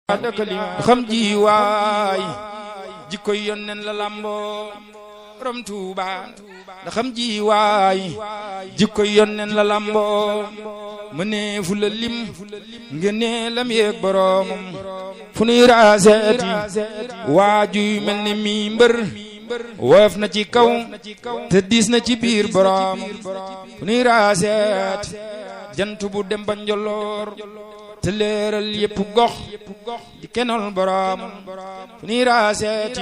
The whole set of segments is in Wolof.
xam ji waay jikkoy yonnen la lamboo borom Touba da xam ji waay jikkoy yonnen la lamboo mëne fu la lim ngene lam yeeg boromam fu nuy raaseeti waajuy mel ni mi mbër woyof na ci kaw te diis na ci biir boromam fu nuy raaseeti jant bu dem ba njoloor te leeral yépp gox di kenal borom fu nuy raaseeti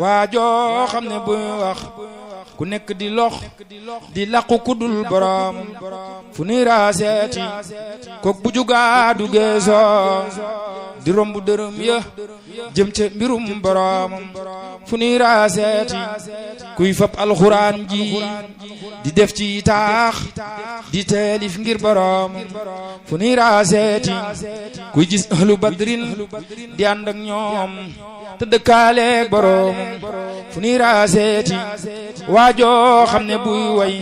waajoo xam ne buy wax ku nekk di lox di laqu kudul borom fu nuy raaseeti kook bu jugaa du geesoo di romb dërëm ya jëm ca mbirum borom fu nuy raaseeti kuy fab alxuraan ji di def ci taax di teelif ngir borom fu nuy raaseeti kuy gis ahlu badrin di ànd ak ñoom te dëkkaaleeg borom fu nuy raaseeti waajoo xam ne buy way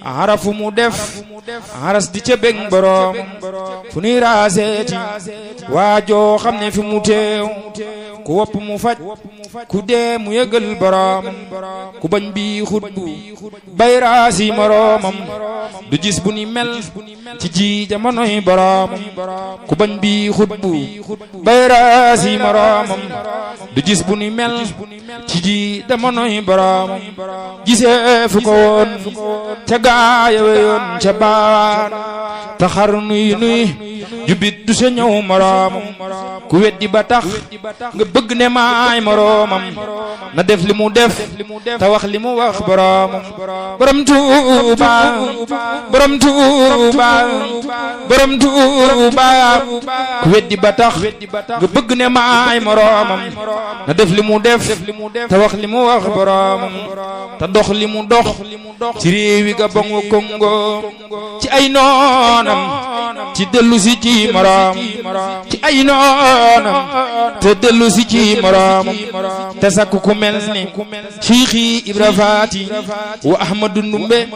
arafu mu def aras di ca bég borom fu nuy raaseeti waajoo xam ne fi mu teew ku wopp mu faj ku dee mu yëgal borom ku bañ bi xutbu bay raasi moroomam du gis bu ni mel ci ji jamonoy borom ku bañ bi xutbu bay raasi moroomam du gis bu ni mel ci ji jamonoy borom gisee fu ko woon ca gaaya weyoon ca baan taxar nuy jubit du sa ñëw moroomam ku weddi ba tax nga bëgg ne maay moroomam na def li mu def te wax li mu wax boroomam borom Touba borom Touba borom Touba ku weddi ba tax nga bëgg ne maay moroomam na def li mu def te wax li mu wax boroomam te dox li mu dox ci réewi Gabon wa Congo ci ay noonam ci dellu si ci moroom ci ay noonam te dellu si ci moroom te sakku ku mel ni Cheikh Ibra Faati wa Ahmadu Ndumbe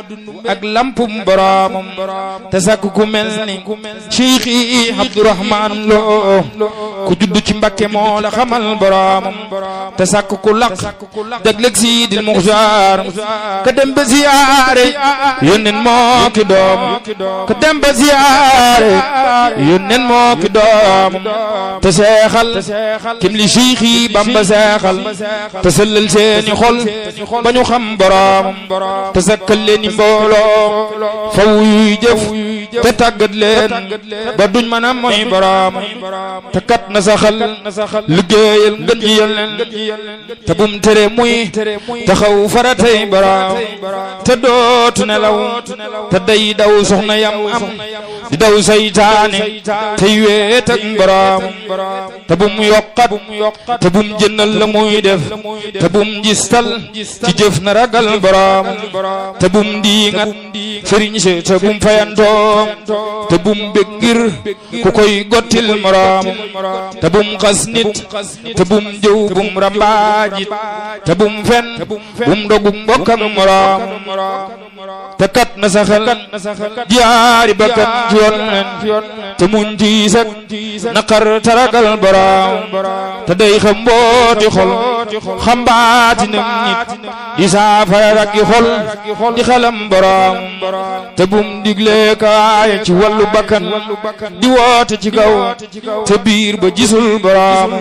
ak lampum boroomam te sakku ku mel ni Cheikh Abdourahman Lo ku juddu ci Mbakke moo la xamal boroomam te sakku ku laq dagleg Sidil Muxtaar ka dem ba ziyaare yónneen moo ki doom ka dem ba ziyaare yónneen moo ki doom te seexal kim li Cheikh Bamba seexal te sellal seeni xol ba ñu xam boroom te sakkal leeni mbooloo faw yuy jëf te tàggat leen ba duñ mën a mooy boroom te kat na saxal liggéeyal ngën ji yàlleen te bum tere muy taxaw faratay boroom te dootu nelaw te day daw soxna yam am di daw saytaane tey weet ak boroom te bum yokkat te bum jënnal la muy def te bum gistal ci jëf na ragal boroom te bum diingat Serigne se te bum fayantoo te bum bég ngir ku koy gottil moroom te bum xas nit te bum jëw bum rambaajit te bum fen bum dogu mbokkam moroom te kat na saxal jaari bakkan ci yoon te muñ ci sak naqar te ragal boroom te day xam mbooti xol xam baatinam nit di saafara ak i xol di xalam boroom te bum digle kaay ci wàllu bakkan di woote ci kaw te biir ba gisul boroom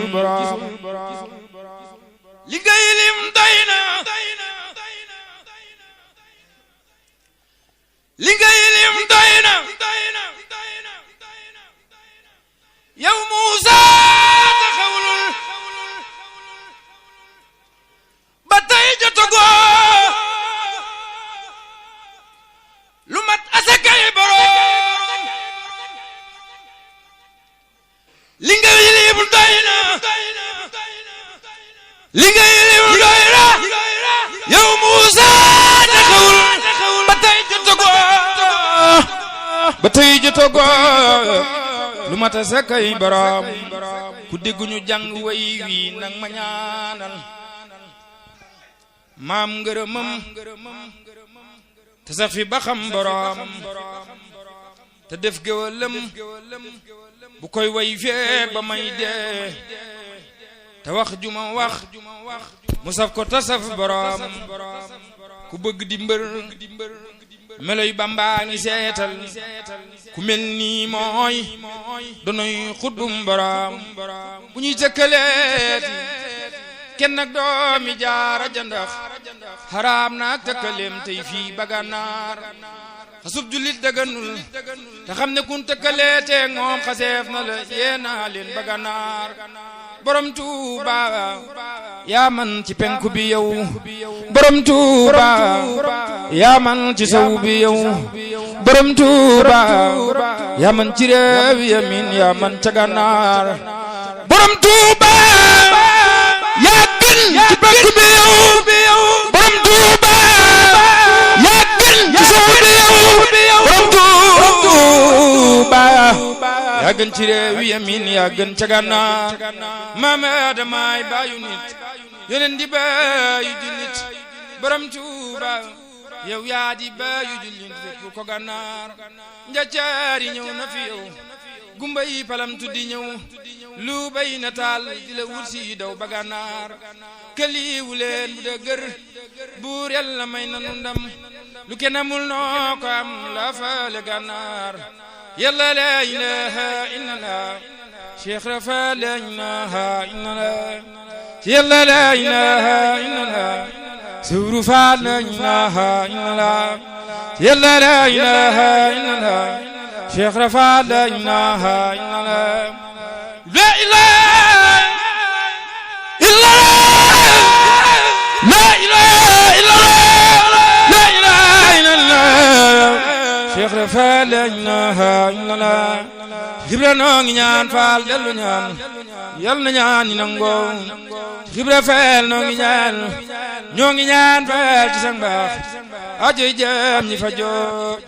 li ngay lim doy na li ngay lim doy na yow Muusa taxawlul ba tey jotagoo lu mat asakay boroom li ngay lim doy na li ngay lim doy na yow Muusa taxawul ba tey jotagoo lu mata sakay boroom ku dégguñu jàng way wi nag ma ñaanal maam ngërëmam te sax fi ba xam boroom te def géwalam bu koy way feek ba may dee te wax juma wax mu saf ko tasaf borom ku bëgg di mbër meloy Bamba ngi seetal ku mel nii mooy donoy xutbum borom bu ñuy tëkkaleeti kenn nag doomi jaara jandax xaraam naak tëkkaleem tey fii baganaar xasub jullit daganul te xam ne kun tëkkaleeteeg moom xaseef na la yéena leen baganaar borom Touba yaa man ci penku bi yow borom Touba yaa man ci sow bi yow borom Touba yaa man ci réew yamin yaa man ca gànnaar borom Touba yaa gën ci penku bi yow borom Touba yaa gën ci sow bi yow borom Touba yaa gën ci réew yamin yaa gën ca gànnaar maama Adamaay baayu nit yoneen di baayu jullit borom Touba yow yaa di baayu jullit fépp ko gànnaar njaccaari ñëw na fi yow gumba yi palam tuddi ñëw lu bay na taal di la wut si daw ba gànnaar këliwu leen bu dëgër buur yàlla may nanu ndam lu kenn amul noo ko am la faale gànnaar yàlla la ilaha illallah Cheikh Rafa la ilaha illallah yàlla la ilaha illallah Suru Fa la ilaha illallah yàlla la ilaha illallah Cheikh Rafa la ilaha illallah la ilaha illallah la ilaha illallah la ilaha illallah Cheikh Rafa la ilaha illallah Xibra noo ngi ñaan faal dellu ñaan yal na ñaan ñi nangoo Xibra faal noo ngi ñaan faal ci sang baax ajoy jam ñi fa joo